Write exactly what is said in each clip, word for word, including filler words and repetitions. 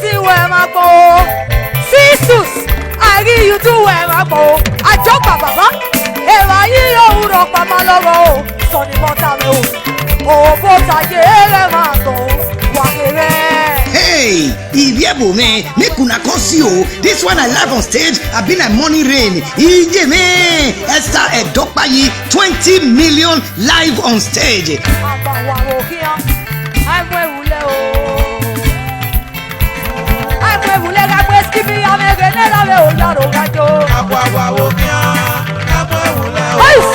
Si wẹ ma gbọn o, Sisus, a ghi ye udu wẹ ma gbọn o, Ajọgba baba, evba yi yo ru rhọkpa ma lọghọ o, sọni mọ tama o, obosa ye ghẹ ma gbọn o, wa ghe mwẹ. Hey, ivbi ẹvbo mwẹ, make una come see o. This one I live on stage, I be like morning rain. Iye mwẹ, Esther Edokpayi, twenty million live on stage. Agba wa wo khian, a mu ẹwu lẹ o. A mu ẹwu lẹ gha gbe Skibi ya mwẹ ghe ne erha vbe oya ro gha yo. Agba wa wo khian, a mu ẹwu lẹ o.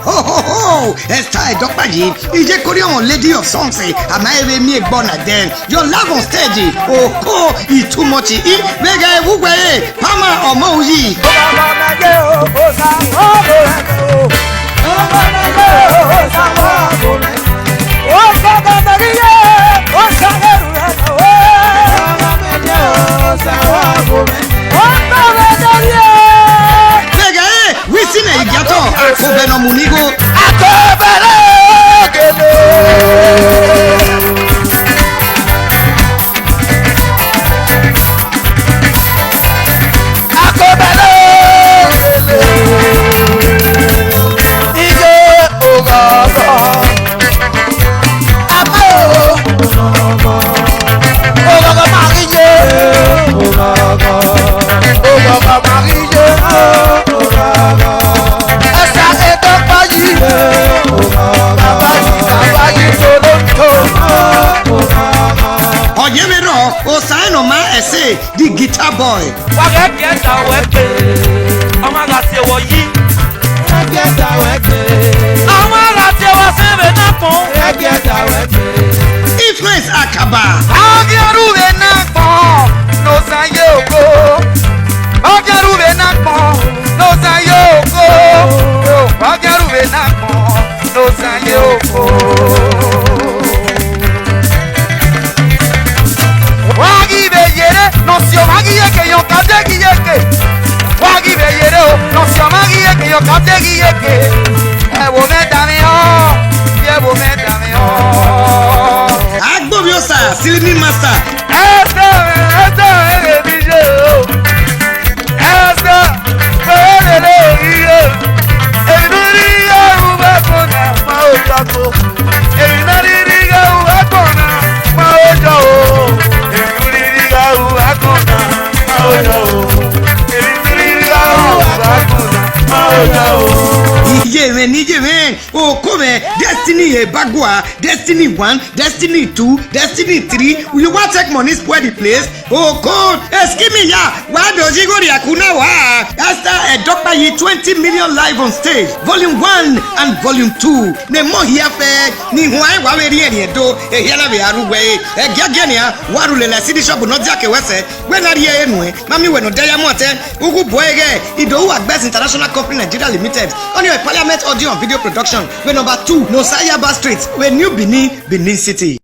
Ho, ho, ho! Esther Edokpayi, iye koriọnmwẹ lady of songs, a ma vbe miẹn egbe na dẹ. Your love on stage, oko, i too much, i vbe gha vbe uwẹ re, Pama ọmọ uyi. Vbe ghe ẹre, wẹ isi nẹ, igiatọ, akobẹ ne ọ mu ne igho. Akobẹ ne ọ gele. Akobẹlẹ iye oghọghọ. Ama o. Oghọghọ ma ghi ye. Oghọghọ ma ghi ye. Esther Edokpayi. Baba yi, baba yi, Toronto. Ọ ye vberriọ, Osa ẹn ne ọ ma ẹse, the guitar boy. Wa ghẹ biẹ ta wẹ ke, ọmwa gha tie wọ yi. Ghẹ biẹ ta wẹ ke. Ọmwa gha tie wọ sẹ vbe na kpọn. Ghẹ biẹ ta wẹ ke. Influence Akaba. Ọ ghi rhu vbe na kpọn, ne Osa ye oko. Ọ ghi rhu vbe na kpọn, ne Osa ye oko. Ọ ghi rhu vbe na kpọn, ne Osa ye oko. Wa ghi vbe yerre, ne ọ si ọmwa ghi ye ke, yọ ka de ghi ye ke. Wa ghi vbe yerre o, ne ọ si ọmwa ghi ye ke, yọ ka de ghi ye ke. Ẹvbo mwẹ danmwehọ, ẹvbo mwẹ danmwehọ. Agbovbiosa, Slimming Master. Ẹsẹ, ẹsẹ, ẹsẹ, ẹsẹ, ẹsẹ. Wẹ lele iye, emwi ne u rhirhi ghe ru vbe agbọn na, ma ho ya ko. Emwi ne u rhirhi ghe ru vbe agbọn na, ma ho ya o. Emwi ne u rhirhi ghe ru vbe agbọn na, ma ho ya o. Emwi ne u rhirhi ghe ru vbe agbọn na, ma ho ya o. Iye mwẹ ne iye mwẹ, oko mwẹ, Destiny Ebagua, Destiny one, Destiny two, Destiny three, you wan take money spoil the place? Oh God, excuse me, ya, wa do ji go ria ku na wa. Esther Edokpayi twenty million live on stage, volume one and volume two. Ne mọ hia fẹ, ne ihuan wa vbe rhiẹnrhiẹn do, ehia na vbe a ru wẹ, ẹgiagia nia, wa ru lele ẹsi ni shop nọ dia ke wẹ sẹ, wẹ na rhie e nuẹn, ma miẹn wẹ ne ọ dia ya mu atẹ, ughu bu ẹghẹ, Idowu Agbẹs International Company Nigeria Limited, ọnii Parliament Audio and Video Production, vbe number two, Nosayaba Street, vbe New Benin, Benin City.